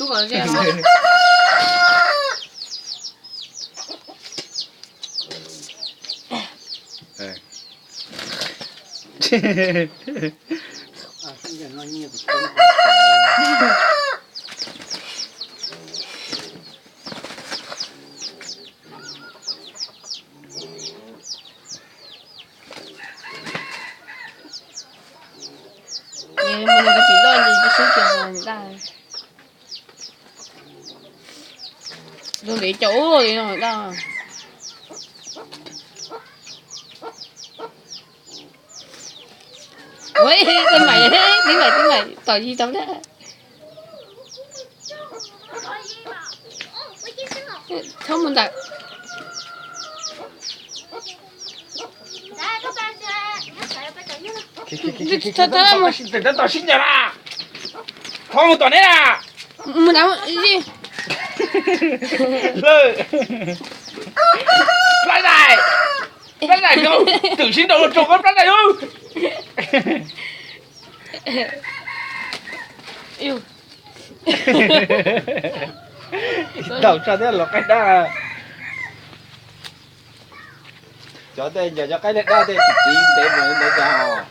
Tub kom ze. Mus nws koj tsis loj li, sib kiag daj. Zoo ntev caum ub li no daj. Ua, tib maim, tib maim, tib maim, tom yig tau daj. Txhob mus ntawm. Txhob mus tom sib ncaws na. Mus ntawm. Plab daim, plab daim, twm sib nraus los tso koj plab daim. Tau tso thiab los qaib dab. Cov tej nco cov qaib dab tej tsis tiv ntev mus ntev cas.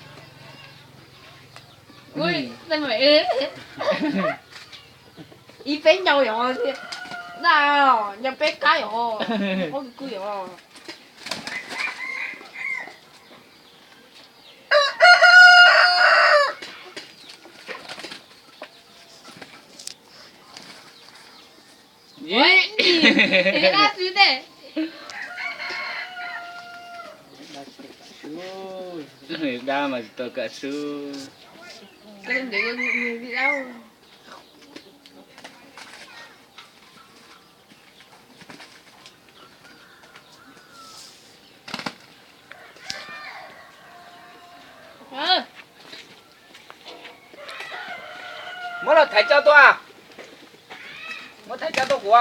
Ib peb ncau yom, na, ncau peb kab yom, pob kws kws yom. Dab mas tsis tau kam sub. Muab los thaiv coj tuaj. Muab thaiv coj tuaj kuv.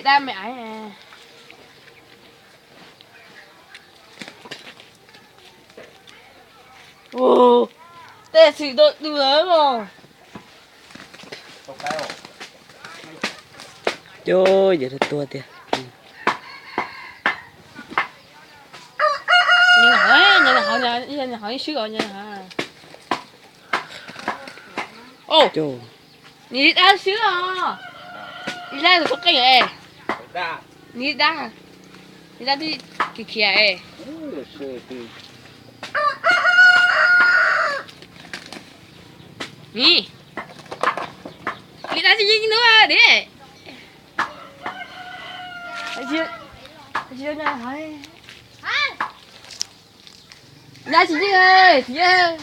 Dab me aiv. Tej xwm tau dua los. Cov yawg tuag tiag. Nws ho ib swb os. Nws dab swb os. Ib dab tus qeej es. Nws dab, nws dab twb khiav khiav es. Nws, nws dab tsis yeej hnub dib. Dab tsis yeej, tsis yeej.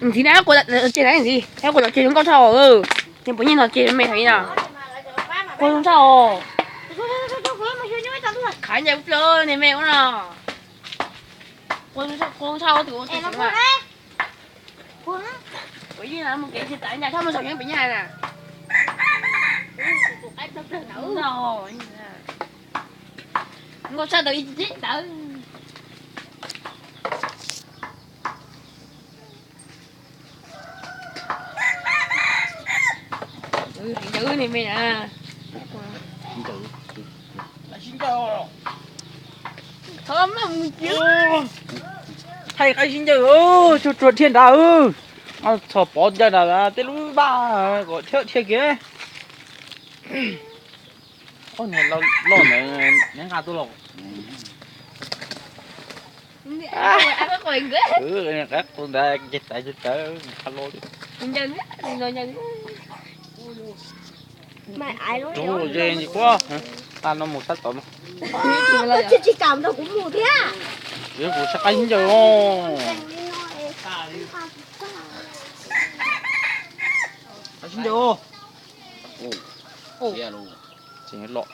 Ntxiv na, kuv los ces ntxiv, kuv los ces zoo nkauj tshaj os. Ces puas nyiaj no ces me thaum ub na. Kuv zoo tshaj os. Khav ncaws ub plaws ne me ub no. Kuv zoo tshaj tus ua tus xwm mas. Kuv yeej mus kev tsis tau, nyob tshaj mus saum nyob pem nyaj na. Nkauj tshaj tau ib tib tawv. Heev ntawd ne me na. Thaij qaib sib ncaws, tsuag tsuag dhia nrad. Txhos pov ncaws nrad tej lub vaj kom thiab dhia kiag. Ob niag loj ntawd neb nqa tuaj los. Qab qus ntawd ces tawv ces tawv qha lo li. Rub los ze kuv, tag no mus sab tod mas. Tsis kam rau kuv mus thiab. Kuv sab qaib sib ncaws os. Qaib sib ncaws os. Tseem los.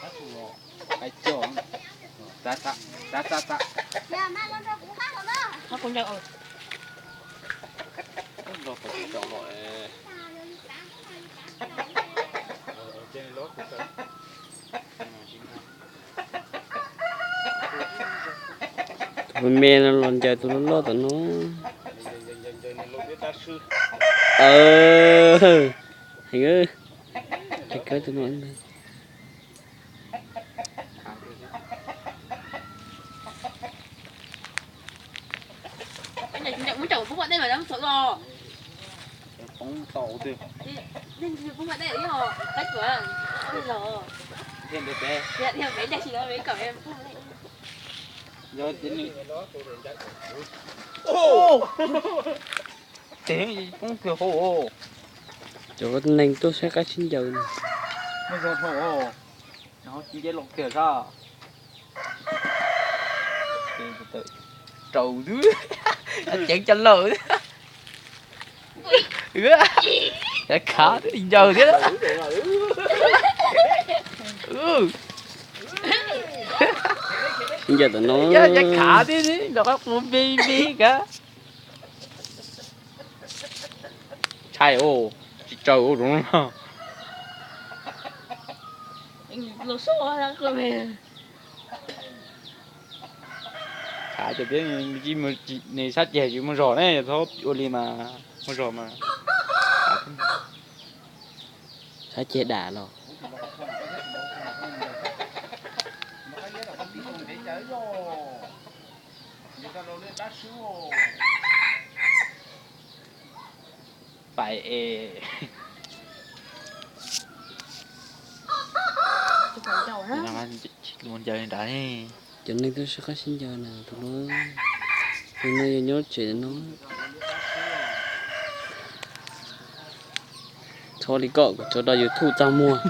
Me no los ncaws tus loj loj tom no. Heev, tus no. Cov neeg tuaj saib qab sib ncaws. Raus xwb, ceev cov laus. Cov khav twb ncaws thiab. Sib ncaws tom no. Cov khav thiab, nrog qab qus npig npig kav. Ntshai os, tsis tsaws ua zoo. Khav tias thiab, nws sab ceg tsis muaj zog ne, yog txhob ua li mas muaj zog mas. Sab ceg dam los. Pais es. Mus ncaws nrad. Cov neeg tuaj saib qab sib ncaws na, tus no, tus no yog nyob tsev no. Txhob li koj, kuv txhob rau YouTube txaj muag.